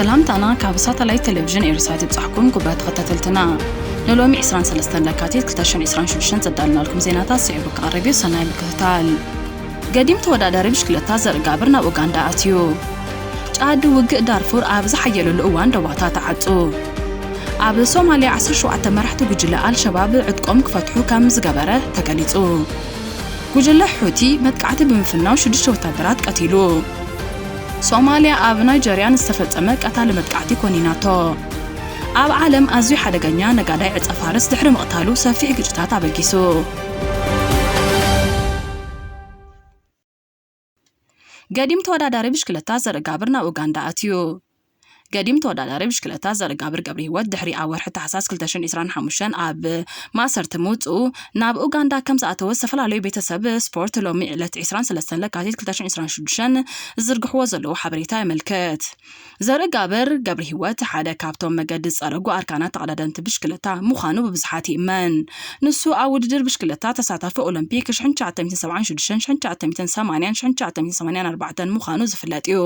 ሰላምታና ካብ ሳተላይት ቴሌቪዥን ኤሪሳት ይብጻሕኩም። ክቡራት ተኸታተልትና፣ ንሎሚ ዕስራን ሰለስተን ለካቲት ክልተ ሽሕን ዕስራን ሽዱሽተን ዘዳለናልኩም ዜናታት ስዒቡ ክቐርብ እዩ። ሰናይ ምክትታል። ገዲም ተወዳዳሪ ብሽክለታ ዘርጋብር ናብ ኡጋንዳ ኣትዩ። ጫድ ውግእ ዳርፉር ኣብ ዝሓየለሉ እዋን ዶባታ ተዓጹ። ኣብ ሶማልያ ዓሰርተ ሸውዓተ መራሕቲ ጉጅለ ኣልሸባብ ዕጥቆም ክፈትሑ ከም ዝገበረ ተገሊጹ። ጉጅለ ሑቲ መጥቃዕቲ ብምፍናው ሽዱሽተ ወታደራት ቀቲሉ። ሶማልያ ኣብ ናይጀርያ ንዝተፈጸመ ቀታሊ መጥቃዕቲ ኮኒናቶ። ኣብ ዓለም ኣዝዩ ሓደገኛ ነጋዳይ ዕጸ ፋርስ ድሕሪ ምቕታሉ ሰፊሕ ግጭታት ኣበጊሱ። ገዲም ተወዳዳሪ ብሽክለታ ዘርጋብር ናብ ኡጋንዳ ኣትዩ። ገዲም ተወዳዳሪ ብሽክለታ ዘርጋብር ገብረ ህይወት ድሕሪ ኣብ ወርሒ ታሕሳስ ክልተ ሽሕን ዕስራን ሓሙሽተን ኣብ ማእሰርቲ ምውፅኡ ናብ ኡጋንዳ ከም ዝኣተወ ዝተፈላለዩ ቤተሰብ ስፖርት ሎሚ ዕለት ዕስራን ሰለስተን ለካቲት ክልተ ሽሕን ዕስራን ሽዱሽተን ዝዝርግሕዎ ዘለዉ ሓበሬታ የመልክት። ዘርጋብር ገብረ ህይወት ሓደ ካብቶም መገዲ ዝፀረጉ ኣርካናት ተቐዳደምቲ ብሽክለታ ምዃኑ ብብዙሓት ይእመን። ንሱ ኣብ ውድድር ብሽክለታ ተሳታፊ ኦሎምፒክ ሽሕን ትሽዓተ ሚእትን ሰብዓን ሽዱሽተን፣ ሽሕን ትሽዓተ ሚእትን ሰማንያን፣ ሽሕን ትሽዓተ ሚእትን ሰማንያን ኣርባዕተን ምዃኑ ዝፍለጥ እዩ።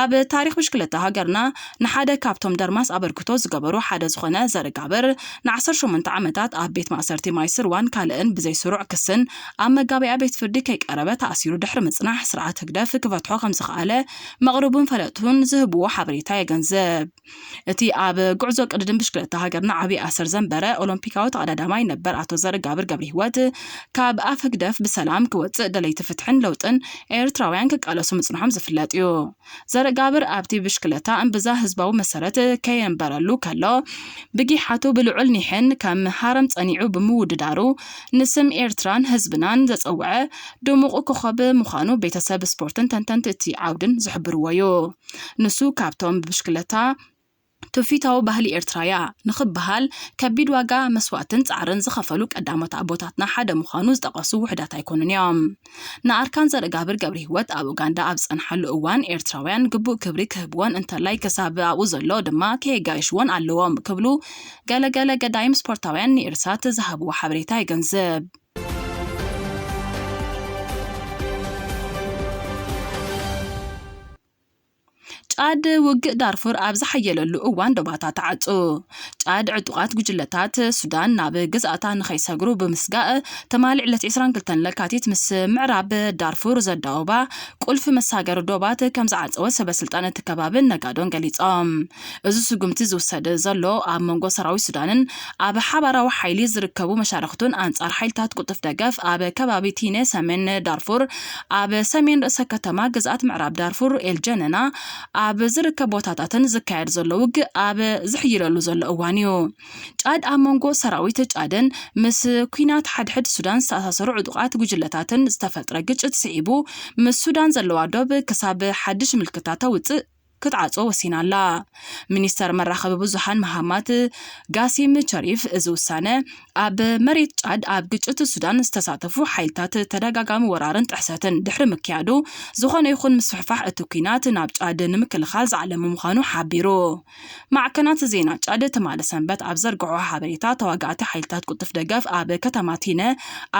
ኣብ ታሪኽ ብሽክለታ ሃገርና ንሓደ ካብቶም ደርማስ ኣበርክቶ ዝገበሩ ሓደ ዝኾነ ዘርጋብር፣ ንዓሰርተ ሸሞንተ ዓመታት ኣብ ቤት ማእሰርቲ ማይ ስርዋን ካልእን ብዘይ ስሩዕ ክስን ኣብ መጋበያ ቤት ፍርዲ ከይቀረበ ተኣሲሩ ድሕሪ ምጽናሕ፣ ስርዓት ህግደፍ ክፈትሖ ከም ዝኸኣለ መቕርቡን ፈለጥቱን ዝህብዎ ሓበሬታ የገንዝብ። እቲ ኣብ ጉዕዞ ቅድድም ብሽክለታ ሃገርና ዓብዪ ኣሰር ዘንበረ ኦሎምፒካዊ ተቐዳዳማይ ነበር ኣቶ ዘርጋብር ገብረ ህይወት፣ ካብ ኣፍ ህግደፍ ብሰላም ክወጽእ ደለይቲ ፍትሕን ለውጥን ኤርትራውያን ክቃለሱ ምጽንሖም ዝፍለጥ እዩ። ዘርጋብር ኣብቲ ብሽክለታ እምብዛ ህዝባዊ መሰረት ከየንበረሉ ከሎ፣ ብጊሓቱ ብልዑል ኒሕን ከም ሃረም ጸኒዑ ብምውድዳሩ፣ ንስም ኤርትራን ህዝብናን ዘጸውዐ ድሙቕ ኮኸብ ምዃኑ ቤተሰብ ስፖርትን ተንተንቲ እቲ ዓውድን ዝሕብርዎ እዩ። ንሱ ካብቶም ብብሽክለታ ትውፊታዊ ባህሊ ኤርትራያ ንኽበሃል ከቢድ ዋጋ መስዋእትን ጻዕርን ዝኸፈሉ ቀዳሞት ኣቦታትና ሓደ ምዃኑ ዝጠቐሱ ውሑዳት ኣይኮኑን እዮም። ንኣርካን ዘርጋብር ገብረ ህይወት ኣብ ኡጋንዳ ኣብ ዝጸንሓሉ እዋን ኤርትራውያን ግቡእ ክብሪ ክህብዎን እንተላይ ክሳብ ኣብኡ ዘሎ ድማ ከየጋይሽዎን ኣለዎም ክብሉ ገለገለ ገዳይም ስፖርታውያን ንኤሪሳት ዝሃብዎ ሓበሬታ የገንዝብ። ጫድ ውግእ ዳርፉር ኣብ ዝሓየለሉ እዋን ዶባታ ተዓጹ። ጫድ ዕጡቓት ጉጅለታት ሱዳን ናብ ግዝኣታ ንኸይሰግሩ ብምስጋእ፣ ትማሊ ዕለት ዕስራን ክልተን ለካቲት ምስ ምዕራብ ዳርፉር ዘዳወባ ቁልፊ መሳገሪ ዶባት ከም ዝዓጸወ ሰበ ስልጣን እቲ ከባብን ነጋዶን ገሊጾም። እዚ ስጉምቲ ዝውሰድ ዘሎ ኣብ መንጎ ሰራዊት ሱዳንን ኣብ ሓባራዊ ሓይሊ ዝርከቡ መሻርኽቱን ኣንጻር ሓይልታት ቅልጡፍ ደገፍ ኣብ ከባቢ ቲነ ሰሜን ዳርፉር ኣብ ሰሜን ርእሰ ከተማ ግዝኣት ምዕራብ ዳርፉር ኤልጀነና ኣብ ዝርከብ ቦታታትን ዝካየድ ዘሎ ውግእ ኣብ ዝሕይለሉ ዘሎ እዋን እዩ። ጫድ ኣብ መንጎ ሰራዊት ጫድን ምስ ኲናት ሓድሕድ ሱዳን ዝተኣሳሰሩ ዕጡቓት ጉጅለታትን ዝተፈጥረ ግጭት ስዒቡ፣ ምስ ሱዳን ዘለዋ ዶብ ክሳብ ሓድሽ ምልክታ ተውጽእ ክትዓጾ ወሲና ኣላ። ሚኒስተር መራኸቢ ብዙሃን መሃማት ጋሲም ሸሪፍ፣ እዚ ውሳነ ኣብ መሬት ጫድ ኣብ ግጭት ሱዳን ዝተሳተፉ ሓይልታት ተደጋጋሚ ወራርን ጥሕሰትን ድሕሪ ምክያዱ፣ ዝኾነ ይኹን ምስፍሕፋሕ እቲ ኲናት ናብ ጫድ ንምክልኻል ዝዓለመ ምዃኑ ሓቢሩ። ማዕከናት ዜና ጫድ ትማሊ ሰንበት ኣብ ዘርግሖ ሓበሬታ፣ ተዋጋእቲ ሓይልታት ቅልጡፍ ደገፍ ኣብ ከተማ ቲነ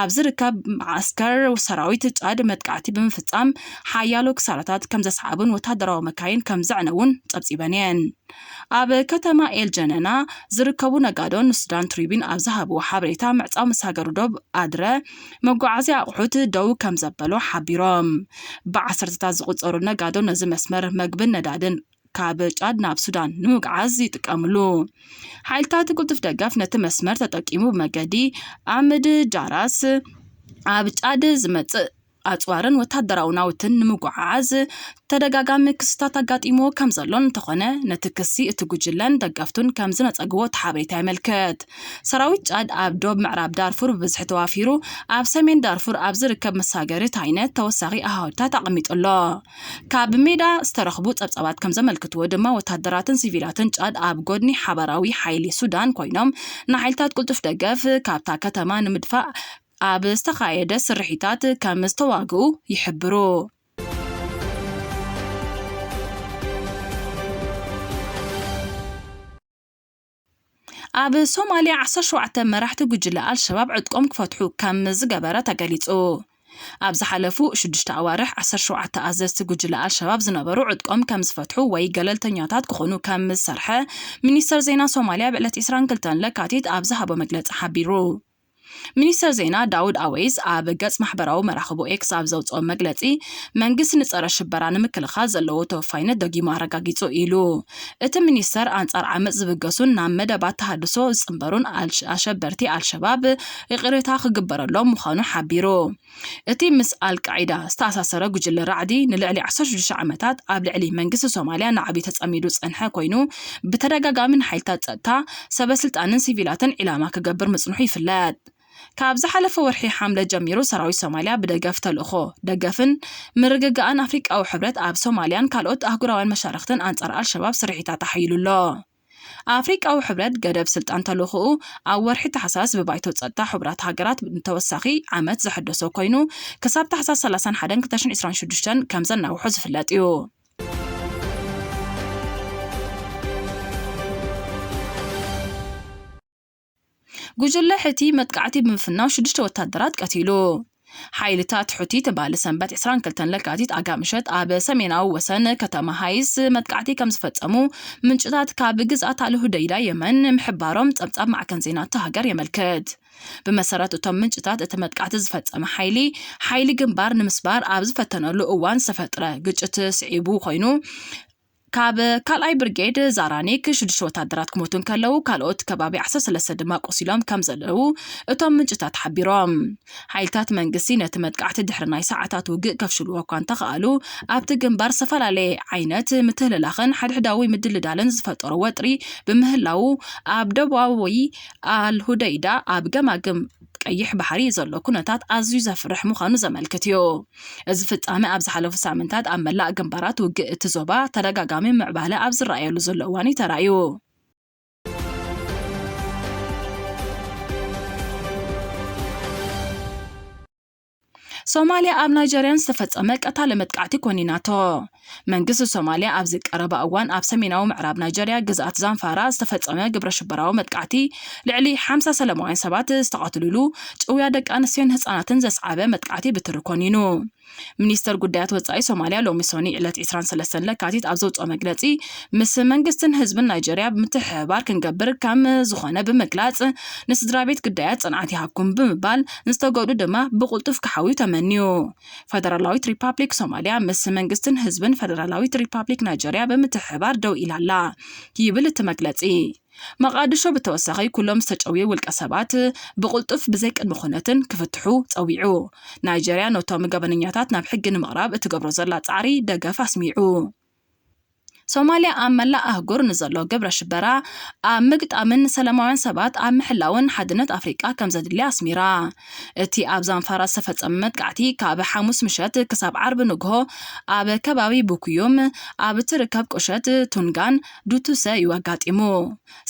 ኣብ ዝርከብ መዓስከር ሰራዊት ጫድ መጥቃዕቲ ብምፍጻም ሓያሎ ክሳራታት ከም ዘስዓቡን ወታደራዊ መካይን ከም ዘዕነዉን ጸብጺበን እየን። ኣብ ከተማ ኤል ጀነና ዝርከቡ ነጋዶ ንሱዳን ትሪቢን ኣብ ዝሃብዎ ሓበሬታ፣ ምዕጻው መሳገሪ ዶብ ኣድረ መጓዓዝያ ኣቑሑት ደው ከም ዘበሎ ሓቢሮም። ብዓሰርተታት ዝቑጸሩ ነጋዶ ነዚ መስመር መግብን ነዳድን ካብ ጫድ ናብ ሱዳን ንምጉዓዝ ይጥቀምሉ። ሓይልታት ቅልጡፍ ደገፍ ነቲ መስመር ተጠቂሙ ብመገዲ ኣምድ ጃራስ ኣብ ጫድ ዝመጽእ ኣጽዋርን ወታደራዊ ናውትን ንምጉዓዝ ተደጋጋሚ ክስታት ኣጋጢምዎ ከም ዘሎን፣ እንተኾነ ነቲ ክሲ እቲ ጉጅለን ደገፍቱን ከም ዝነጸግዎ እቲ ሓበሬታ የመልክት። ሰራዊት ጫድ ኣብ ዶብ ምዕራብ ዳርፉር ብብዝሒ ተዋፊሩ ኣብ ሰሜን ዳርፉር ኣብ ዝርከብ መሳገሪ ታይነት ተወሳኺ ኣሃዱታት ኣቐሚጡ ኣሎ። ካብ ሜዳ ዝተረኽቡ ጸብጻባት ከም ዘመልክትዎ ድማ፣ ወታደራትን ሲቪላትን ጫድ ኣብ ጎድኒ ሓባራዊ ሓይሊ ሱዳን ኮይኖም፣ ንሓይልታት ቅልጡፍ ደገፍ ካብታ ከተማ ንምድፋእ ኣብ ዝተኻየደ ስርሒታት ከም ዝተዋግኡ ይሕብሩ። ኣብ ሶማልያ ዓሰርተ ሸውዓተ መራሕቲ ጉጅለ ኣልሸባብ ዕጥቆም ክፈትሑ ከም ዝገበረ ተገሊጹ። ኣብ ዝሓለፉ ሽዱሽተ ኣዋርሕ ዓሰርተ ሸውዓተ ኣዘዝቲ ጉጅለ ኣልሸባብ ዝነበሩ ዕጥቆም ከም ዝፈትሑ ወይ ገለልተኛታት ክኾኑ ከም ዝሰርሐ ሚኒስተር ዜና ሶማልያ ብዕለት ዕስራን ክልተን ለካቲት ኣብ ዝሃቦ መግለጺ ሓቢሩ። ሚኒስተር ዜና ዳውድ ኣወይስ ኣብ ገጽ ማሕበራዊ መራኽቡ ኤክስ ኣብ ዘውጽኦ መግለጺ፣ መንግስቲ ንጸረ ሽበራ ንምክልኻል ዘለዎ ተወፋይነት ደጊሙ ኣረጋጊጹ ኢሉ። እቲ ሚኒስተር ኣንጻር ዓመጽ ዝብገሱን ናብ መደባት ተሃድሶ ዝጽንበሩን ኣልሽ-፣ ኣሸበርቲ ኣልሸባብ ይቕሬታ ክግበረሎም ምዃኑ ሓቢሩ። እቲ ምስ ኣልቃዒዳ ዝተኣሳሰረ ጉጅለ ራዕዲ ንልዕሊ ዓሰርተ ሽዱሽተ ዓመታት ኣብ ልዕሊ መንግስቲ ሶማልያ ናዕቢ ተጸሚዱ ዝጸንሐ ኮይኑ፣ ብተደጋጋሚ ንሓይልታት ጸጥታ፣ ሰበ ስልጣንን ሲቪላትን ዒላማ ክገብር ምጽንሑ ይፍለጥ። ካብ ዝሓለፈ ወርሒ ሓምለ ጀሚሩ ሰራዊት ሶማልያ ብደገፍ ተልእኾ ደገፍን ምርግጋእን ኣፍሪቃዊ ሕብረት ኣብ ሶማልያን ካልኦት ኣህጉራውያን መሻርኽትን ኣንጻር ኣልሸባብ ስርሒታት ኣሓይሉ ኣሎ። ኣፍሪቃዊ ሕብረት ገደብ ስልጣን ተልእኾኡ ኣብ ወርሒ ታሕሳስ ብባይቶ ጸጥታ ሕቡራት ሃገራት ንተወሳኺ ዓመት ዘሐደሶ ኮይኑ፣ ክሳብ ታሕሳስ ሰላሳን ሓደን ክልተ ሽሕን ዕስራን ሽዱሽተን ከም ዘናውሖ ዝፍለጥ እዩ። ጉጅለ ሕቲ መጥቃዕቲ ብምፍናው ሽዱሽተ ወታደራት ቀቲሉ። ሓይልታት ሑቲ ትማሊ ሰንበት ዕስራን ክልተን ለካቲት ኣጋ ምሸት ኣብ ሰሜናዊ ወሰን ከተማ ሃይስ መጥቃዕቲ ከም ዝፈጸሙ ምንጭታት ካብ ግዝኣት ኣል ሁደይዳ የመን ምሕባሮም ጸብጻብ ማዕከን ዜና እታ ሃገር የመልክት። ብመሰረት እቶም ምንጭታት፣ እቲ መጥቃዕቲ ዝፈጸመ ሓይሊ፣ ሓይሊ ግንባር ንምስባር ኣብ ዝፈተነሉ እዋን ዝተፈጥረ ግጭት ስዒቡ ኮይኑ፣ ካብ ካልኣይ ብርጌድ ዛራኒክ ሽዱሽተ ወታደራት ክሞቱ እንከለዉ፣ ካልኦት ከባቢ ዓሰርተ ሰለስተ ድማ ቆሲሎም ከም ዘለዉ እቶም ምንጭታት ሓቢሮም። ሓይልታት መንግስቲ ነቲ መጥቃዕቲ ድሕሪ ናይ ሰዓታት ውግእ ከፍሽልዎ እኳ እንተኸኣሉ፣ ኣብቲ ግንባር ዝተፈላለየ ዓይነት ምትህልላኽን ሓድሕዳዊ ምድልዳልን ዝፈጠሮ ወጥሪ ብምህላዉ፣ ኣብ ደቡባዊ ኣል ሁደይዳ ኣብ ገማግም ቀይሕ ባሕሪ ዘሎ ኩነታት ኣዝዩ ዘፍርሕ ምዃኑ ዘመልክት እዩ። እዚ ፍጻመ ኣብ ዝሓለፉ ሳምንታት ኣብ መላእ ግንባራት ውግእ እቲ ዞባ ተደጋጋሚ ምዕባለ ኣብ ዝረኣየሉ ዘሎ እዋን እዩ ተራእዩ። ሶማልያ ኣብ ናይጀርያን ዝተፈጸመ ቀታሊ መጥቃዕቲ ኮኒናቶ። መንግስቲ ሶማልያ ኣብዚ ቀረባ እዋን ኣብ ሰሜናዊ ምዕራብ ናይጀርያ ግዝኣት ዛንፋራ ዝተፈጸመ ግብረ ሽበራዊ መጥቃዕቲ ልዕሊ ሓምሳ ሰላማውያን ሰባት ዝተቐትሉሉ፣ ጭውያ ደቂ ኣንስትዮን ህጻናትን ዘስዓበ መጥቃዕቲ ብትሪ ኮኒኑ። ሚኒስተር ጉዳያት ወጻኢ ሶማልያ ሎሚ ሶኒ ዕለት ዕስራን ሰለስተን ለካቲት ኣብ ዘውጽኦ መግለጺ፣ ምስ መንግስትን ህዝብን ናይጀርያ ብምትሕብባር ክንገብር ከም ዝኾነ ብምግላጽ፣ ንስድራ ቤት ግዳያት ጽንዓት ይሃብኩም ብምባል፣ ንዝተጎድኡ ድማ ብቕልጡፍ ክሓውዩ ተመንዩ። ፈደራላዊት ሪፓብሊክ ሶማልያ ምስ መንግስትን ህዝብን ፈደራላዊት ሪፓብሊክ ናይጀርያ ብምትሕብባር ደው ኢላ ኣላ ይብል እቲ መግለጺ። መቓድሾ ብተወሳኺ ኩሎም ዝተጨውዩ ውልቀ ሰባት ብቕልጡፍ ብዘይ ቅድመ ኩነትን ክፍትሑ ጸዊዑ። ናይጀርያ ነቶም ገበነኛታት ናብ ሕጊ ንምቕራብ እትገብሮ ዘላ ጻዕሪ ደገፍ ኣስሚዑ። ሶማልያ ኣብ መላእ ኣህጉር ንዘሎ ግብረ ሽበራ ኣብ ምግጣምን ሰላማውያን ሰባት ኣብ ምሕላውን ሓድነት ኣፍሪቃ ከም ዘድሊ ኣስሚራ። እቲ ኣብ ዛንፋራ ዝተፈጸመ መጥቃዕቲ ካብ ሓሙስ ምሸት ክሳብ ዓርቢ ንግሆ ኣብ ከባቢ ቡኩዩም ኣብ እትርከብ ቁሸት ቱንጋን ዱቱሰ እዩ ኣጋጢሙ።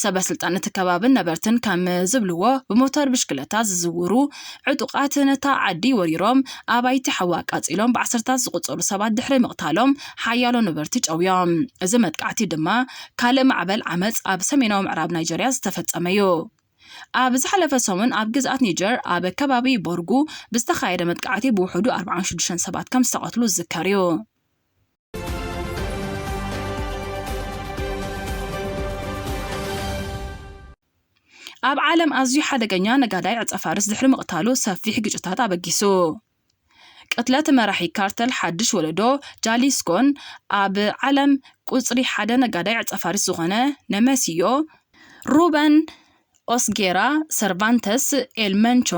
ሰበ ስልጣን እቲ ከባብን ነበርትን ከም ዝብልዎ፣ ብሞተር ብሽክለታ ዝዝውሩ ዕጡቓት ነታ ዓዲ ወሪሮም ኣባይቲ ሓዊ ኣቃጺሎም ብዓሰርታት ዝቑጸሩ ሰባት ድሕሪ ምቕታሎም ሓያሎ ነበርቲ ጨውዮም። እዚ መጥቃዕቲ ድማ ካልእ ማዕበል ዓመጽ ኣብ ሰሜናዊ ምዕራብ ናይጀርያ ዝተፈጸመ እዩ። ኣብ ዝሓለፈ ሰሙን ኣብ ግዝኣት ኒጀር ኣብ ከባቢ ቦርጉ ብዝተኻየደ መጥቃዕቲ ብውሕዱ ኣርባዓን ሽዱሽተን ሰባት ከም ዝተቐትሉ ዝዝከር እዩ። ኣብ ዓለም ኣዝዩ ሓደገኛ ነጋዳይ ዕጸ ፋርስ ድሕሪ ምቕታሉ ሰፊሕ ግጭታት ኣበጊሱ። ቅትለት መራሒ ካርተል ሓድሽ ወለዶ ጃሊስኮን ኣብ ዓለም ቁጽሪ ሓደ ነጋዳይ ዕጸ ፋርስ ዝኾነ ነመስዮ ሩበን ኦስጌራ ሰርቫንተስ ኤል መንቾ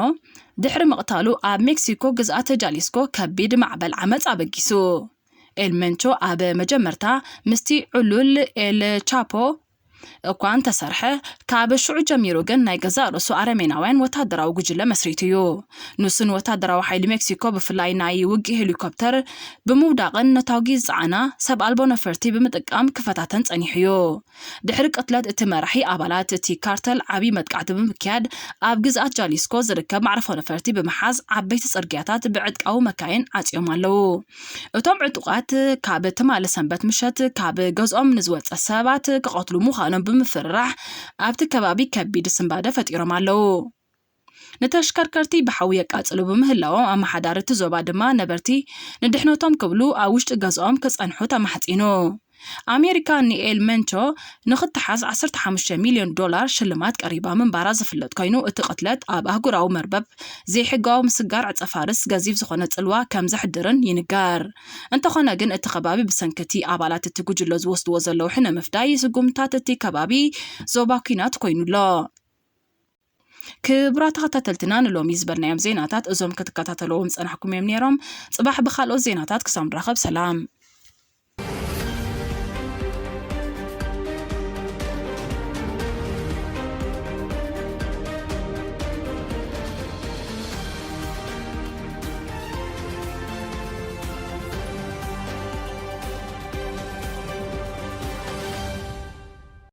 ድሕሪ ምቕታሉ ኣብ ሜክሲኮ ግዝኣት ጃሊስኮ ከቢድ ማዕበል ዓመጽ ኣበጊሱ። ኤል መንቾ ኣብ መጀመርታ ምስቲ ዕሉል ኤል ቻፖ እኳ እንተሰርሐ፣ ካብ ሽዑ ጀሚሩ ግን ናይ ገዛእ ርእሱ ኣረሜናውያን ወታደራዊ ጉጅለ መስሪቱ እዩ። ንሱን ወታደራዊ ሓይሊ ሜክሲኮ ብፍላይ ናይ ውግእ ሄሊኮፕተር ብምውዳቕን ነታጒ ዝጸዓና ሰብ ኣልቦ ነፈርቲ ብምጥቃም ክፈታተን ጸኒሑ እዩ። ድሕሪ ቅትለት እቲ መራሒ፣ ኣባላት እቲ ካርተል ዓቢ መጥቃዕቲ ብምክያድ ኣብ ግዝኣት ጃሊስኮ ዝርከብ መዕርፎ ነፈርቲ ብምሓዝ ዓበይቲ ጽርግያታት ብዕጥቃዊ መካይን ዓጽዮም ኣለዉ። እቶም ዕጡቓት ካብ ትማሊ ሰንበት ምሸት ካብ ገዝኦም ንዝወጸ ሰባት ክቐትሉ ምዃኖም ብምፍርራሕ ኣብቲ ከባቢ ከቢድ ስንባደ ፈጢሮም ኣለዉ። ንተሽከርከርቲ ብሓዊ የቃጽሉ ብምህላዎም፣ ኣመሓዳሪ እቲ ዞባ ድማ ነበርቲ ንድሕነቶም ክብሉ ኣብ ውሽጢ ገዝኦም ክጸንሑ ተማሕጺኑ። ኣሜሪካ ንኤል መንቾ ንኽትሓዝ ዓሰርተ ሓሙሽተ ሚልዮን ዶላር ሽልማት ቀሪባ ምንባራ ዝፍለጥ ኮይኑ፣ እቲ ቅትለት ኣብ ኣህጉራዊ መርበብ ዘይሕጋዊ ምስጋር ዕጸ ፋርስ ገዚፍ ዝኾነ ጽልዋ ከም ዘሕድርን ይንገር። እንተኾነ ግን፣ እቲ ከባቢ ብሰንኪ እቲ ኣባላት እቲ ጉጅሎ ዝወስድዎ ዘለዉ ሕነ ምፍዳይ ስጉምታት እቲ ከባቢ ዞባ ኲናት ኮይኑ ኣሎ። ክቡራት ተኸታተልትና፣ ንሎሚ ዝበልናዮም ዜናታት እዞም ክትከታተልዎም ዝጸናሕኩም እዮም ነይሮም። ጽባሕ ብኻልኦት ዜናታት ክሳብ ንራኸብ፣ ሰላም።